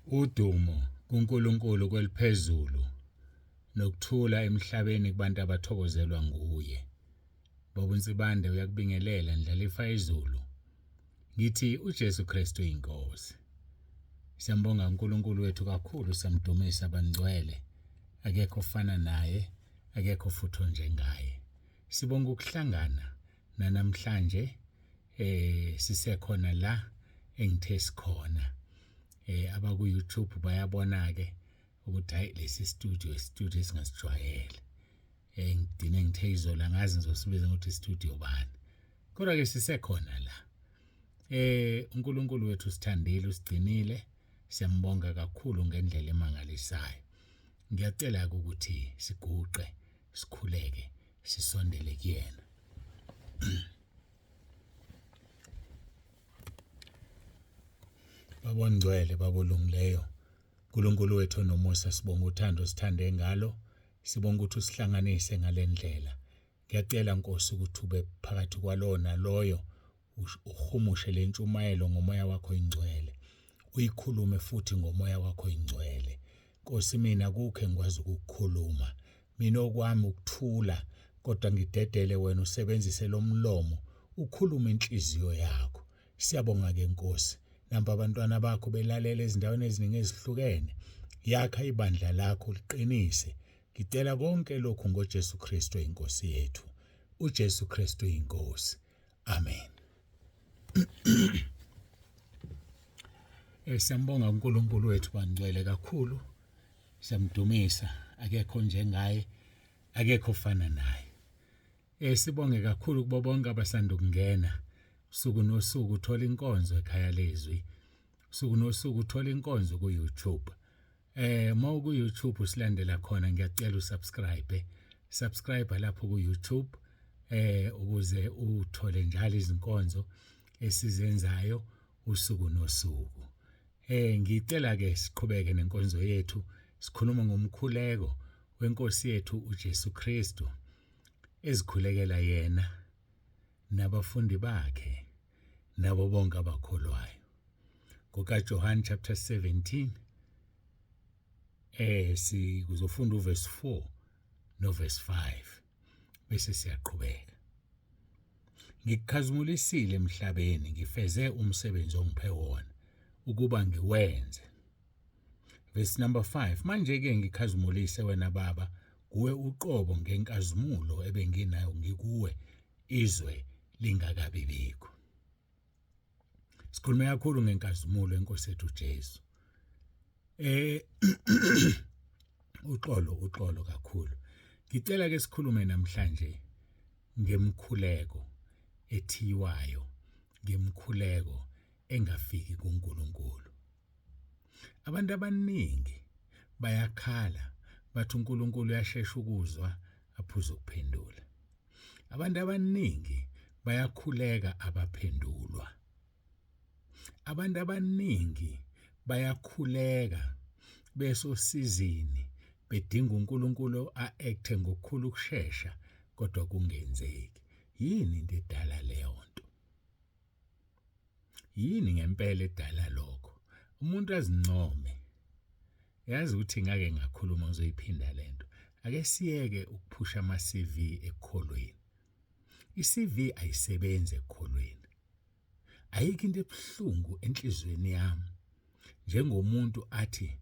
Udumo kuNkulunkulu kweliphezulu nokuthula emhlabeni kubantu abathokozelwa nguye. Baba uNsibande uyakubingelela ndlalifa izulu. Ngithi uJesu Kristu inkosi. Siyambonga uNkulunkulu wethu kakhulu samdumisa bangcwele. Akekho ofana naye, akekho futhi onjengaye. Sibonga ukuhlangana nanamhlanje sisekhona la engithe sikhona. Abaku YouTube bayabona ke ukuthi hayi lesi studio studio esingasijwayele. Ngidine ngithe izolo angazi ngizosibiza ngokuthi studio bani. Kodwa ke sisekhona la. uNkulunkulu wethu sithandile usigcinile siyambonga kakhulu ngendlela emangalisayo. Ngiyacela ukuthi siguqe sikhuleke sisondele kuyena. Baba ongcwele, Baba olungileyo, uNkulunkulu wethu onomusa, sibonga uthando sithande ngalo, sibonga ukuthi usihlanganise ngalendlela. Ngiyacela Nkosi ukuthi ube phakathi kwalowo naloyo uhumushe le ntshumayelo ngomoya wakho ingcwele. Uyikhulume futhi ngomoya wakho ingcwele. Nkosi mina kukho engikwazi ukukukhuluma. Mina okwami ukuthula kodwa ngidedele wena usebenzise lomlomo ukhulume inhliziyo yakho. Siyabonga ke Nkosi. Nampa abantwana bakho belalela ezindaweni eziningi ezihlukene. Yakha ibandla lakho liqinise. Ngicela konke lokhu ngoJesu Kristu inkosi yethu. uJesu Kristu inkosi. Amen. Siyambonga uNkulunkulu wethu bangcwele kakhulu. Siyamdumisa, akekho njengaye, akekho ofana naye. Sibonge kakhulu kubo bonke abasanda ukungena. Usuku nosuku uthola inkonzo ekhaya lezwi. Usuku nosuku uthola inkonzo ku YouTube. Uma uku YouTube usilandela khona ngiyacela usubscribe. Subscribe lapho ku YouTube ukuze uthole njalo izinkonzo esizenzayo usuku nosuku. Ngicela ke siqhubeke nenkonzo yethu sikhuluma ngomkhuleko wenkosi yethu uJesu Kristu ezikhulekela yena nabafundi bakhe nabo bonke abakholwayo. NgokaJohn chapter 17 sikuzofunda uverse 4 no verse 5 bese siyaqhubeka. Ngikukhazimulisile emhlabeni ngifeze umsebenzi ongiphe wona ukuba ngiwenze. Verse number 5 manje ke ngikhazimulise wena Baba kuwe uqobo ngenkazimulo ebenginayo ngikuwe izwe lingakabi bikho. Sikhulume kakhulu ngenkazimulo enkosi yethu uJesu. Uxolo uxolo kakhulu. Ngicela ke sikhulume namhlanje ngemkhuleko ethiwayo, ngemkhuleko engafiki kuNkulunkulu. Abantu abaningi bayakhala bathi uNkulunkulu uyashesha ukuzwa aphuze ukuphendula. Abantu abaningi bayakhuleka abaphendulwa. Abantu abaningi bayakhuleka besosizini bedinga uNkulunkulu a-acte ngokukhulu ukushesha kodwa kungenzeki. Yini into edala leyo nto? Yini ngempela edala lokho? Umuntu azincome. Yazi ukuthi ngake ngakhuluma ngizoyiphinda lento. Ake siyeke ukuphusha ama-CV ekukholweni. I-CV ayisebenzi ekukholweni. Ayikho into ebuhlungu enhlizweni yami njengomuntu athi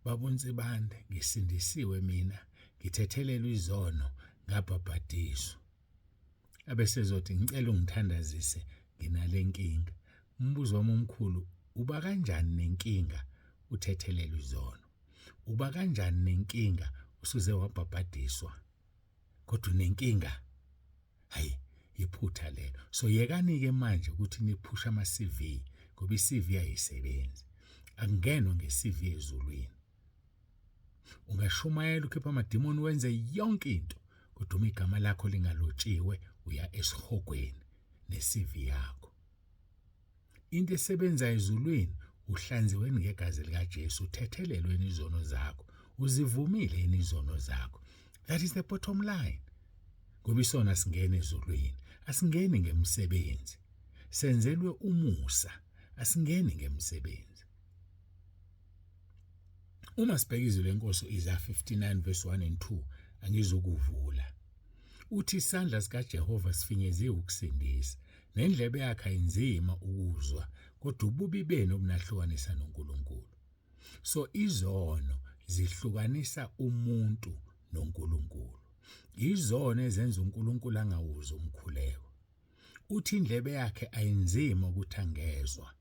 Baba uNsibande ngisindisiwe mina ngithethelelwe izono ngabhabhadiswa. Abesezothi ngicela ungithandazise nginale nkinga. Umbuzo wami omkhulu uba kanjani nenkinga uthethelelwe izono? Uba kanjani nenkinga usuze wabhabhadiswa kodwa unenkinga? Hayi, iphutha lelo. So yekani-ke manje ukuthi niphushe ama-CV ngoba i-CV ayisebenzi. Akungenwa nge-CV ezulwini. Ungashumayela ukhipha amadimoni wenze yonke into kodwa uma igama lakho lingalotshiwe uya esihogweni ne-CV yakho. Into esebenza ezulwini uhlanziweni ngegazi likaJesu uthethelelweni izono zakho uzivumile yini izono zakho. That is the bottom line. Ngoba isona asingeni ezulwini, asingeni ngemsebenzi. Senzelwe umusa, asingeni ngemsebenzi. Uma sibheka izwi lenkosi Isaiah 59 verse 1 and 2, angizukuvula. Uthi isandla sikaJehova sifinyeziwe ukusindisa, nendlebe yakhe ayinzima ukuzwa, kodwa ububi benu obunahlukanisa noNkulunkulu. So izono zihlukanisa umuntu noNkulunkulu. Izono ezenza uNkulunkulu angawuzwa umkhuleko. Uthi indlebe yakhe ayinzima ukuthi angezwa.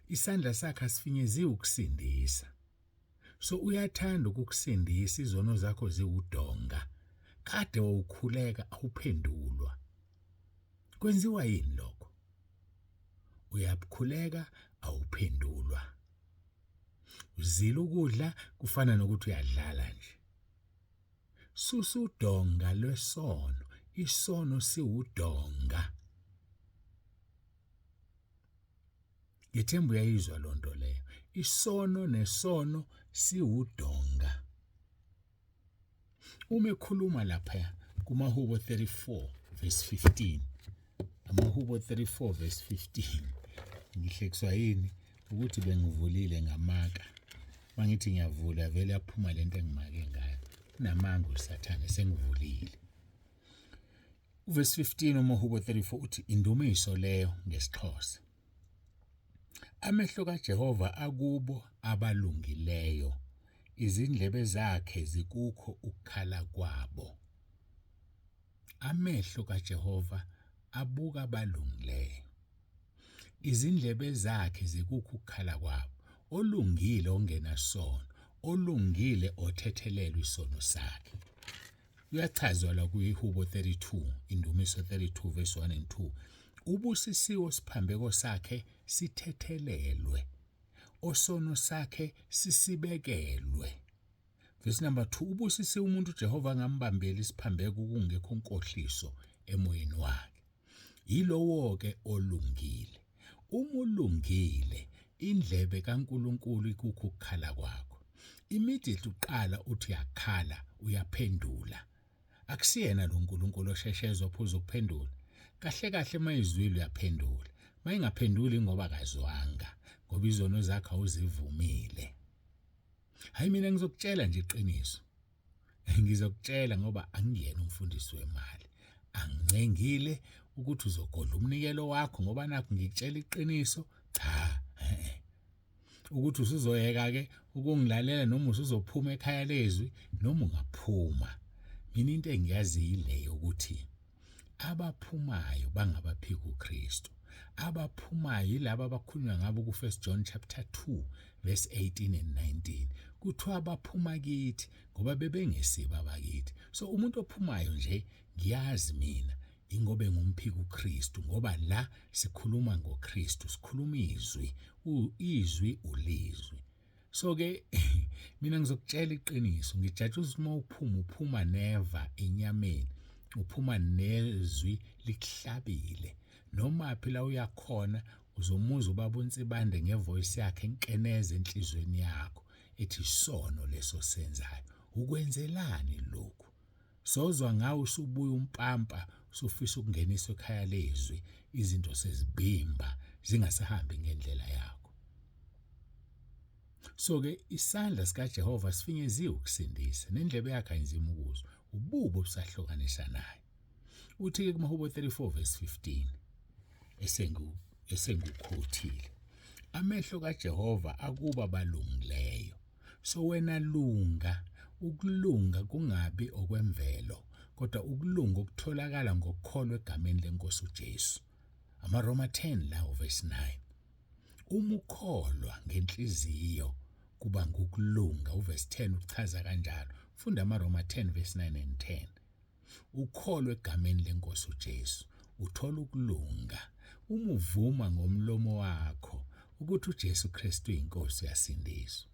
Isandla sakhe asifinyeziwe ukusindisa. So uyathanda ukukusindisa, izono zakho ziwudonga. Kade wawukhuleka awuphendulwa. Kwenziwa yini lokho? Uyakhuleka awuphendulwa. Uzila ukudla kufana nokuthi uyadlala nje. Susa udonga lwesono, isono siwudonga. Ngithemba uyayizwa loo nto leyo. Isono nesono siwudonga. Uma ekhuluma lapha kumaHubo 34 verse 15, amaHubo 34 verse 15, ngihlekiswa yini ukuthi bengivulile ngamaka. Mangithi ngiyavula vele yaphuma lento engimake ngayo. Unamanga uSathane, sengivulile. Uverse 15 uMahubo 34 uthi indumiso leyo ngesiXhosa. Amehlo kaJehova akubo abalungileyo, izindlebe zakhe zikukho ukukhala kwabo. Amehlo kaJehova abuka abalungileyo, izindlebe zakhe zikukho ukukhala kwabo. Olungile ongenasono, olungile othethelelwa isono sakhe. Kuyachazwa la kuyiHubo 32, Indumiso 32 verse 1 and 2. Ubusisiwe siphambeko sakhe sithethelelwe, osono sakhe sisibekelwe. Verse number 2, ubusisiwe umuntu uJehova angambambeli isiphambeko kungekho nkohliso emoyeni wakhe. Yilowo-ke olungile. Uma ulungile, indlebe kaNkulunkulu ikukho ukukhala kwakho. Immediately uqala uthi uyakhala, uyaphendula. Akusiyena lo Nkulunkulu oshesheza ophuza ukuphendula. Kahle kahle mayizwile uyaphendula. Mayingaphenduli ngoba akazwanga, ngoba izono zakho awuzivumile. Hayi, mina ngizokutshela nje iqiniso. Ngizokutshela ngoba angiyena umfundisi wemali. Angincengile ukuthi uzogodla umnikelo wakho ngoba nakho ngikutshela iqiniso. Cha, ukuthi usuzoyeka ke ukungilalela noma usuzophuma ekhaya lezwi noma ungaphuma. Mina into engiyazi yileyo ukuthi abaphumayo bangabaphika uKristu. Abaphumayo yilabo abakhulunywa ngabo ku-1 John chapter 2 verse 18 and 19. Kuthiwa abaphuma kithi ngoba bebengesibo abakithi. So umuntu ophumayo nje ngiyazi mina ingoba engumphika uKristu, ngoba la sikhuluma ngoKristu, sikhuluma izwi, izwi ulizwi. So ke mina ngizokutshela iqiniso, ngijatsha ukuthi uma uphuma uphuma neva enyameni, uphuma nezwi likuhlabile. Noma phi la uyakhona uzomuzwa ubaba uNsibande ngevoice yakhe enkeneze enhlizweni yakho ethi isono leso senzayo. Ukwenzelani lokhu? Sozwa ngawe usubuya umpampa usufisa ukungeniswa ekhaya lezwi, izinto sezibhimba zingasahambi ngendlela yakho. So ke isandla sikaJehova sifinyeziwe ukusindisa, nendlebe yakhe ayinzima ukuzwa, ububi obusahlukanisa naye. Uthi ke kumaHubo 34 verse 15 esengukhothile, amehlo kaJehova akuba balungileyo. So wena lunga, ukulunga kungabi okwemvelo, kodwa ukulunga okutholakala ngokukholwa egameni lenkosi uJesu. AmaRoma 10 lawo verse 9. Uma ukholwa ngenhliziyo kuba ngukulunga, uverse 10 uchaza kanjalo. Funda amaRoma 10 verse 9 and 10. Ukholwe egameni lenkosi uJesu, uthola ukulunga. Uma uvuma ngomlomo wakho ukuthi uJesu Kristu uyinkosi, uyasindiswa.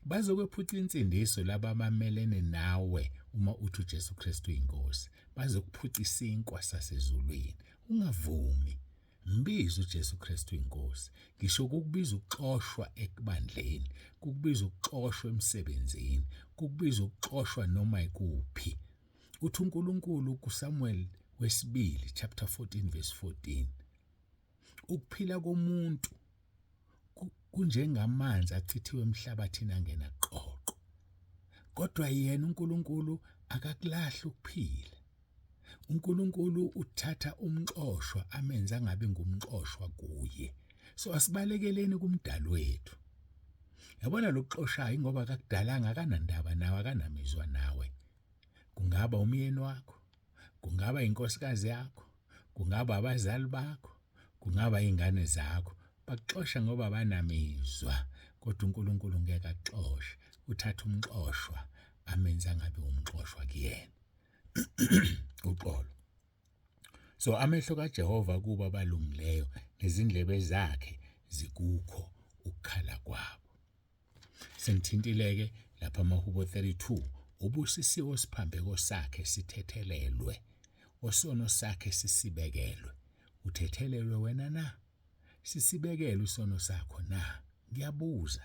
Bazokwephuca insindiso laba abamelene nawe uma uthi uJesu Kristu uyinkosi. Bazokuphuca isinkwa sasezulwini. Ungavumi. Mbize uJesu Kristu inkosi. Ngisho kukubiza ukuxoshwa ekubandleni, kukubiza ukuxoshwa emsebenzini, kukubiza ukuxoshwa noma ikuphi. Uthi uNkulunkulu kuSamuel wesibili chapter 14 verse 14, ukuphila komuntu Kunjengamanzi achithiwe emhlabathini angenaqoqo. Kodwa yena uNkulunkulu akakulahli ukuphila. UNkulunkulu uthatha umxoshwa amenze angabe ngumxoshwa kuye. So asibalekeleni kumdali wethu. Yabona lokuxoshayo ngoba akakudalanga, akanandaba nawe, akanamizwa nawe. Kungaba umyeni wakho, kungaba inkosikazi yakho, kungaba abazali bakho, kungaba ingane zakho. Bakuxosha ngoba banamizwa, kodwa uNkulunkulu ngeke akuxoshe. Uthatha umxoshwa amenze angabe umxoshwa kuyena. Uxolo. So amehlo kaJehova kuba abalungileyo nezindlebe zakhe zikukho ukukhala kwabo. Sengithintileke lapha amaHubo 32, ubusisiwe siphambeko sakhe sithethelelwe, osono sakhe sisibekelwe. Uthethelelwe wena na? Sisibekelwe isono sakho na? Ngiyabuza.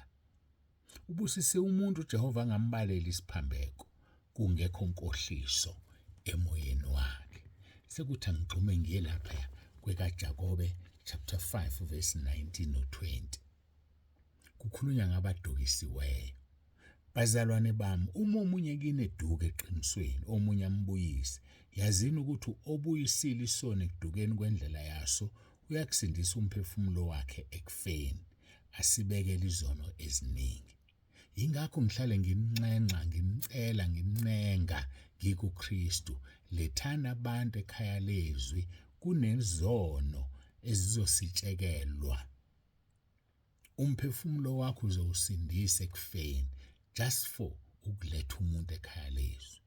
Ubusisiwe umuntu uJehova angambaleli isiphambeko, kungekho nkohliso emoyeni wakhe. Sekuthi angigxume ngiye lapha kwekaJakobe chapter 5 verse 19 no 20. Kukhulunywa ngabadukisiweyo. Bazalwane bami, uma omunye kini eduka eqinisweni, omunye ambuyise, yazini ukuthi obuyisile isono ekudukeni kwendlela yaso, uyakusindisa umphefumulo wakhe ekufeni, asibekele izono eziningi. Yingakho ngihlale nginxenxa, nginicela, ngincenga ngikuKristu, lethani abantu ekhaya lezwi, kunezono ezizositshekelwa. Umphefumulo wakho uzowusindisa ekufeni just for ukuletha umuntu ekhaya lezwi.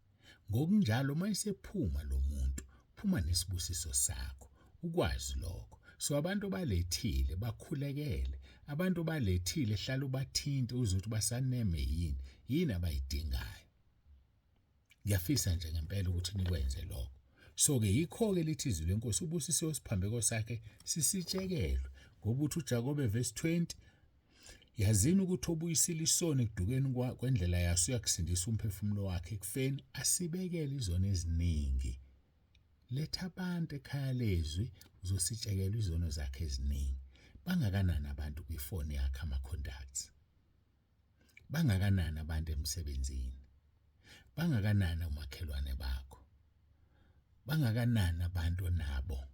Ngokunjalo uma esephuma lo muntu, phuma nesibusiso sakho, ukwazi lokho. So abantu balethile bakhulekele, abantu balethile hlala ubathinte uze ukuthi basaneme yini, yini abayidingayo. Ngiyafisa nje ngempela ukuthi nikwenze lokho. So ke yikho ke lithi izwi lenkosi ubusisiwe siphambeko sakhe sisitshekelwe, ngoba uthi uJakobe verse 20, yazini ukuthi obuyisile isono ekudukeni kwendlela yaso uyakusindisa umphefumulo wakhe ekufeni, asibekele izono eziningi. Letha abantu ekhaya lezwi, uzositshekelwa izono zakhe eziningi. Bangakanani abantu kwifoni yakhe, ama-contacts? Bangakanani abantu emsebenzini? Bangakanani omakhelwane bakho? Bangakanani abantu onabo?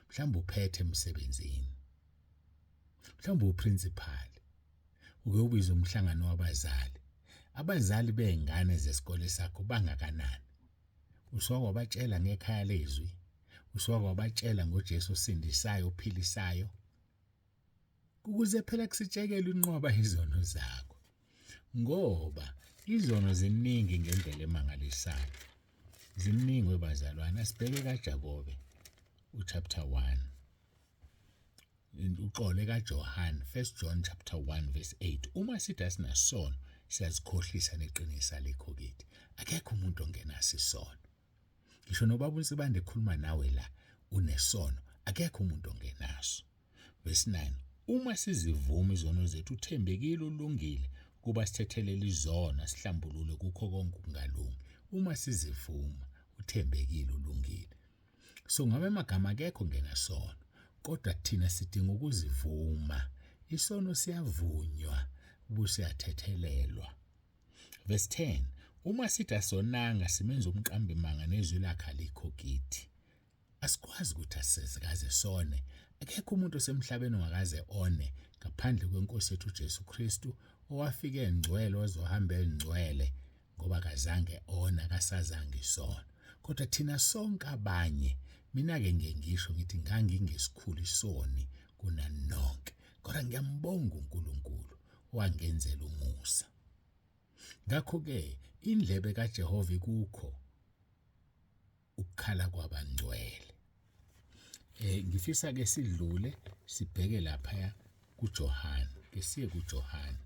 Mhlawumbe uphethe emsebenzini, mhlawumbe uprincipal, uke ubize umhlangano wabazali. Abazali bey'ngane zesikole sakho bangakanani? Usuke wabatshela ngekhaya lezwi? Usuke wabatshela ngoJesu osindisayo, ophilisayo? Ukuze phela kusitshekelwe inqwaba izono zakho, ngoba izono ziningi ngendlela emangalisayo. Ziningi webazalwane. Asibheke kaJakobe uchapter 1, uxole kaJohn, 1 John chapter 1 verse 8. Uma sithi asinasono siyazikhohlisa neqiniso alikho kithi. Akekho umuntu ongenaso isono. Ngisho nobaba uNsibande ekhuluma nawe la unesono, akekho umuntu ongenaso. Verse 9, uma sizivuma izono zethu uthembekile ulungile kuba sithethelele izono sihlambulule kukho konke ukungalungi. Uma sizivuma uthembekile ulungile. So ngabe amagama akekho ngenasono, kodwa thina sidinga ukuzivuma. Isono siyavunywa ubusiyathethelelwa. Verse 10, uma sithi asonanga simenza umqambi manga nezwi lakhe alikho kithi. Asikwazi ukuthi asizikaze sone. Akekho umuntu osemhlabeni ongakaze one ngaphandle kwenkosi yethu uJesu Kristu, owafika engcwele wazohamba engcwele, ngoba akazange ona, akasazange isono. Kodwa thina sonke abanye, mina-ke ngiye ngisho ngithi ngangingesikhulu isoni kunanonke, kodwa ngiyambonga uNkulunkulu owangenzela umusa. Ngakho-ke indlebe kaJehova ikukho ukukhala kwabangcwele. Ngifisa ke sidlule sibheke lapha kuJohn, ke siye kuJohn.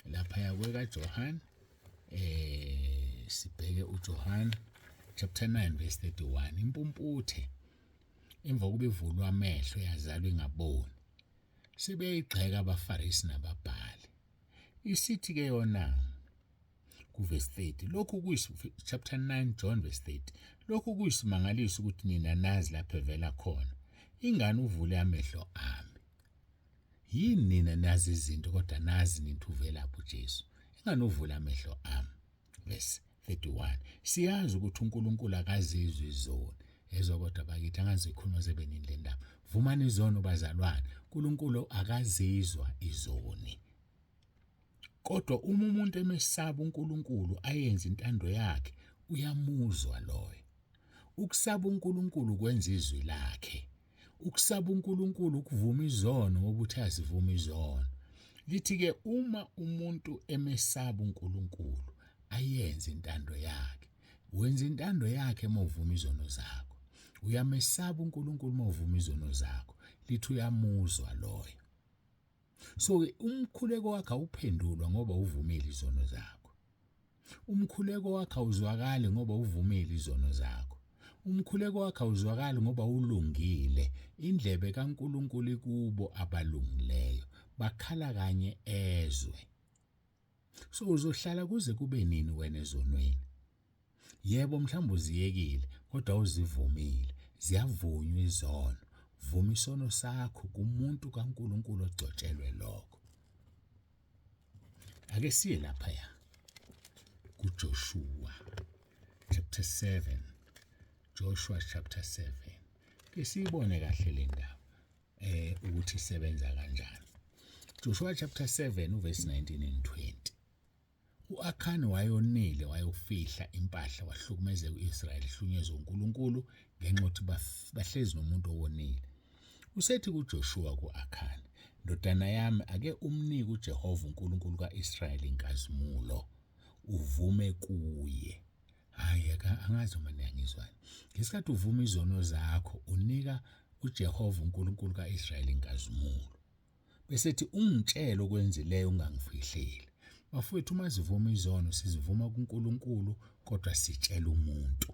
Lapha kwekaJohn sibheke uJohn chapter 9 verse 31. Impumputhe emva kokuba ivulwa amehlo yazalwa ingaboni, sebeyigxeka abaFarisi nababhali. Isithi ke yona kuverse 30, lokhu kuyis chapter 9 John verse 30, lokhu kuyisimangaliso ukuthi nina nazi lapho evela khona, ingane uvule amehlo ami. Yini nina nazi izinto kodwa nazi nithi uvelaphi uJesu? Engani uvula amehlo ami. Verse 31. Siyazi ukuthi uNkulunkulu akazizwi izoni. Ezwa kodwa bakithi, angazi ikhuluma zebe nini le ndaba. Vumani izono bazalwane. uNkulunkulu akazizwa izoni. Kodwa uma umuntu emesaba uNkulunkulu ayenze intando yakhe, uyamuzwa loyo. Ukusaba uNkulunkulu kwenza izwi lakhe. Ukusaba uNkulunkulu ukuvuma izono ngoba uthe asivuma izono. Lithi-ke uma umuntu emesaba uNkulunkulu ayenze intando yakhe. Wenza intando yakhe uma uvuma izono zakho. Uyamesaba uNkulunkulu uma uvuma izono zakho. Lithi uyamuzwa loyo. So umkhuleko wakhe awuphendulwa ngoba uvumile izono zakho. Umkhuleko wakhe awuzwakali ngoba uvumile izono zakho. Umkhuleko wakhe awuzwakali ngoba ulungile. Indlebe kaNkulunkulu ikubo abalungileyo. Bakhala kanye ezwe. So uzohlala kuze kube nini wena ezonweni? Yebo, mhlawumbe uziyekile, kodwa uzivumile. Ziyavunywa izono. Vuma isono sakho kumuntu kaNkulunkulu ogcotshelwe lokho. Ake siye laphaya kuJoshua chapter 7. Joshua chapter 7. Ke siyibone kahle le ndaba ukuthi isebenza kanjani. Joshua chapter 7 uverse 19 and 20. U-Akhani wayonile, wayofihla impahla, wahlukumezeka u-Israyeli, ehlunyezwa uNkulunkulu ngenxa yokuthi bahlezi nomuntu owonile. Usethi kuJoshuwa ku-Akhani, ndodana yami, ake umnike uJehova uNkulunkulu ka-Israyeli inkazimulo, uvume kuye. Hhayi, angazi uma niyangizwani. Ngesikhathi uvuma izono zakho, unika uJehova uNkulunkulu ka-Israyeli inkazimulo. Bese ethi ungitshele okwenzileyo ungangifihleli. Bafowethu, uma sivuma izono sizivuma kuNkulunkulu kodwa sitshela umuntu.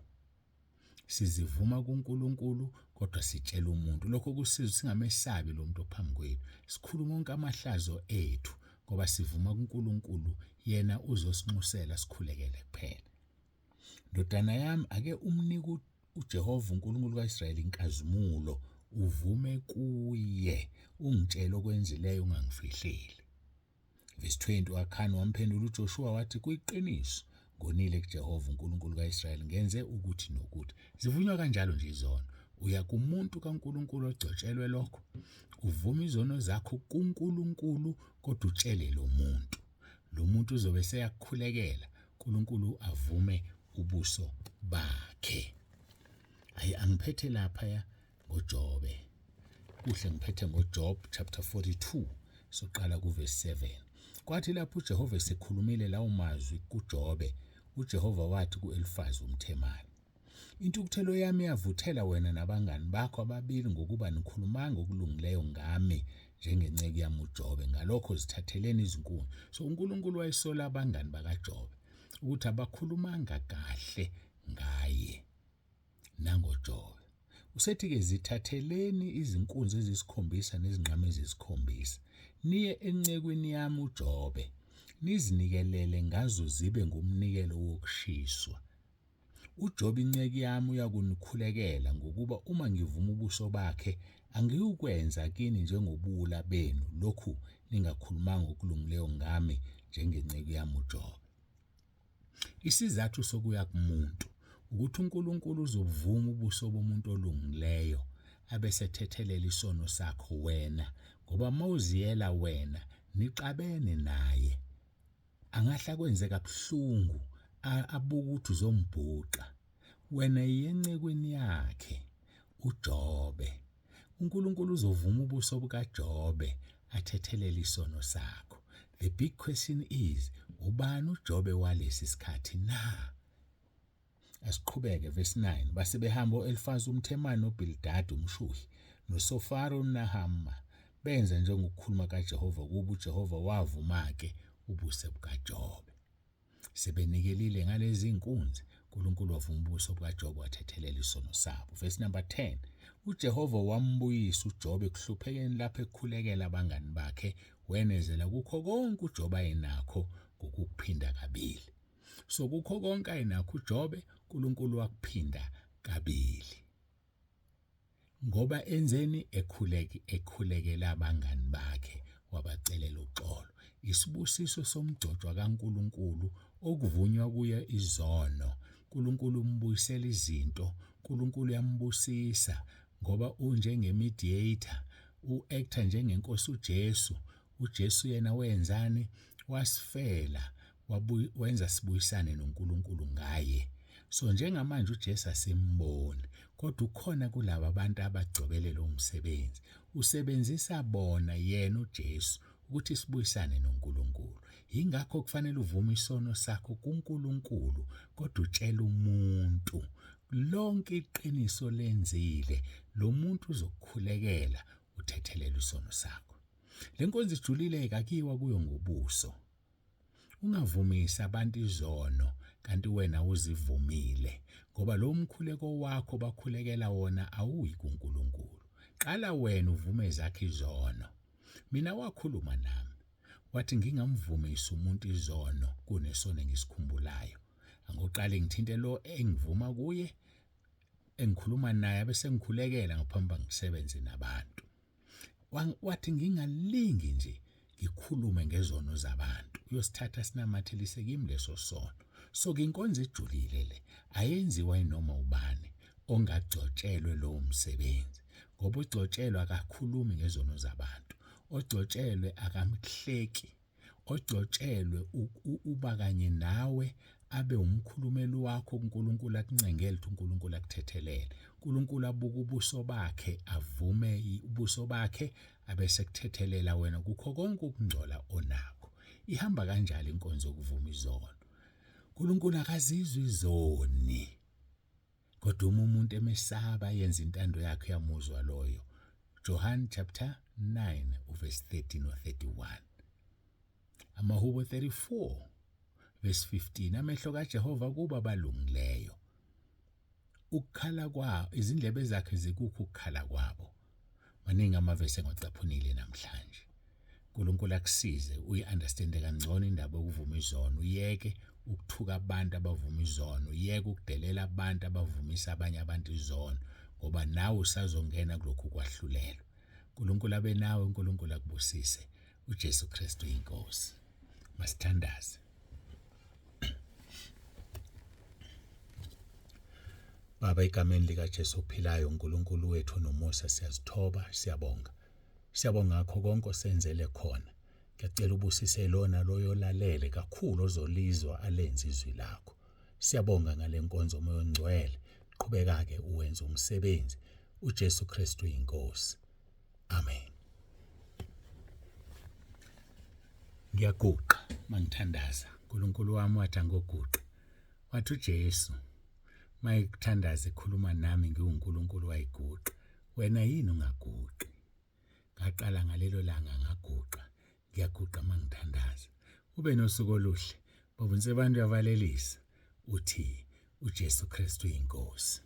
Sizivuma kuNkulunkulu kodwa sitshela umuntu. Lokho kusiza singamesabi lo muntu ophambi kwethu. Sikhuluma onke amahlazo ethu ngoba sivuma kuNkulunkulu, yena uzosinxusela sikhulekele kuphela. Ndodana yami, ake umnike uJehova uNkulunkulu kaIsrayeli inkazimulo, uvume kuye, ungitshele okwenzileyo ungangifihleli. Verse 20, uAkhani wamphendula uJoshuwa wathi, kuyiqiniso, ngonile kuJehova uNkulunkulu kaIsrayeli, ngenze ukuthi nokuthi. Zivunywa kanjalo nje izono. Uya kumuntu kaNkulunkulu ogcotshelwe lokho, uvuma izono zakho kuNkulunkulu kodwa utshele lo muntu. Lo muntu uzobe seyakukhulekela, uNkulunkulu avume ubuso bakhe. Hayi, angiphethe lapha ya ngoJobe. Kuhle ngiphethe ngoJob chapter 42, soqala kuverse 7. Kwathi lapho uJehova esekhulumile lawo mazwi kuJobe, uJehova wathi kuElifazi umThemani, intukuthelo yami yavuthela wena nabangani bakho ababili ngokuba nikhulumanga okulungileyo ngami njengenceku yami uJobe, ngalokho zithatheleni izinkuni. So uNkulunkulu wayesola abangani bakaJobe ukuthi abakhulumanga kahle ngaye nangoJobe. Usethi-ke zithatheleni izinkunzi eziyisikhombisa nezinqama eziyisikhombisa, niye encekwini yami uJobe, nizinikelele ngazo zibe ngumnikelo wokushiswa. UJobe inceku yami uyakunikhulekela, ngokuba uma ngivuma ubuso bakhe, angiyukwenza kini njengobuwula benu, lokhu ningakhulumanga okulungileyo ngami njengenceku yami uJobe. Isizathu sokuya kumuntu ukuthi uNkulunkulu uzobuvuma ubuso bomuntu olungileyo abese ethethelela isono sakho wena, ngoba mawuziyela wena nixabene naye, angahle akwenze kabuhlungu, abuke ukuthi uzombhuqa. Wena yiye encekwini yakhe uJobe. uNkulunkulu uzovuma ubuso bukaJobe athethelele isono sakho. The big question is, ubani uJobe walesi sikhathi na? Asiqhubeke, verse 9. Base behamba o-Elifazi umThemani noBildadi umShuhi noSofari uNahama, benza njengokukhuluma kaJehova kubo. uJehova wavuma-ke ubuso bukaJobe. Sebenikelile ngalezi nkunzi, uNkulunkulu wavuma ubuso bukaJobe wathethelela isono sabo. Verse number 10. uJehova wambuyisa uJobe ekuhluphekeni lapho ekhulekela abangani bakhe, wenezela kukho konke uJobe ayenakho ngokukuphinda kabili. So kukho konke ayenakho uJobe, uNkulunkulu wakuphinda kabili. Ngoba enzeni? Ekhulekela abangani bakhe. Isibusiso somgcotshwa kaNkuluNkulu okuvunywa kuye izono. uNkulunkulu umbuyisela izinto, uNkulunkulu uyambusisa ngoba unjenge-mediator, u-actor njengenkosi uJesu. UJesu yena wenzani? Wasifela, wenza sibuyisane noNkulunkulu ngaye. So njengamanje uJesu asimboni, kodwa ukhona kulaba abantu abagcobele lo msebenzi. Usebenzisa bona yena uJesu ukuthi sibuyisane noNkulunkulu. Yingakho kufanele uvume isono sakho kuNkulunkulu, kodwa utshela umuntu lonke iqiniso lenzile. Lo muntu uzokukhulekela uthethelele isono sakho. Le nkonzo ijulile, kakiwa kuyo ngobuso. Ungavumisi abantu izono kanti wena uzivumile, ngoba lo mkhuleko wakho bakhulekela wona awuyi kuNkulunkulu. Qala wena uvume ezakho izono. Mina wakhuluma nami wathi ngingamvumisi umuntu izono kunesono engisikhumbulayo. Angoqale ngithinte lo engivuma kuye, engikhuluma naye, bese ngikhulekela ngaphambi ngisebenze nabantu. Wathi ngingalingi nje ngikhulume ngezono zabantu, uyosithatha sinamathelise kimi leso sono. So ke inkonzo ejulile le ayenziwa inoma ubani ongagcotshelwe lowo msebenzi, ngoba ogcotshelwe akakhulumi ngezono zabantu, ogcotshelwe akamhleki, ogcotshelwe uba kanye nawe abe umkhulumeli wakho kuNkulunkulu, akuncengele ukuthi uNkulunkulu akuthethelele. uNkulunkulu abuke ubuso bakhe, avume ubuso bakhe, abese kuthethelela wena kukho konke ukungcola onakho. Ihamba kanjalo inkonzo yokuvuma izono. uNkulunkulu akazizwi izoni, kodwa uma umuntu emesaba yenza intando yakhe uyamuzwa loyo. John chapter 9 verse 13 or 31. Amahubo 34 verse 15, amehlo kaJehova kuba balungileyo, ukukhala kwa izindlebe zakhe zikukho ukukhala kwabo. Maningi amavesi engiwacaphunile namhlanje. uNkulunkulu akusize uyi-understande kangcono indaba yokuvuma izono, uyeke ukuthuka abantu abavuma izono, uyeke ukudelela abantu abavumisa abanye abantu izono, ngoba nawe usazongena kulokhu kwahlulelwa. uNkulunkulu abe nawe, uNkulunkulu akubusise. uJesu Kristu inkosi. Masithandaze. Baba, egameni likaJesu ophilayo, uNkulunkulu wethu nomusa, siyazithoba, siyabonga. Siyabonga ngakho konke osenzele khona. Ngiyacela ubusise lona loyo olalele kakhulu ozolizwa alenze izwi lakho. Siyabonga ngale nkonzo Moya oNgcwele. Qhubeka-ke uwenze umsebenzi. uJesu Kristu inkosi. Amen. Ngiyaguqa mangithandaza. uNkulunkulu wami wathi angoguqa. Wathi uJesu mayekuthandaza ekhuluma nami ngiwuNkulunkulu wayiguqa. Wena yini ungaguqi? Ngaqala ngalelo langa ngaguqa. Ngiyaguqa mangithandaza. Ube nosuku oluhle. Baba uNsebantu uyavalelisa. Uthi uJesu Kristu inkosi.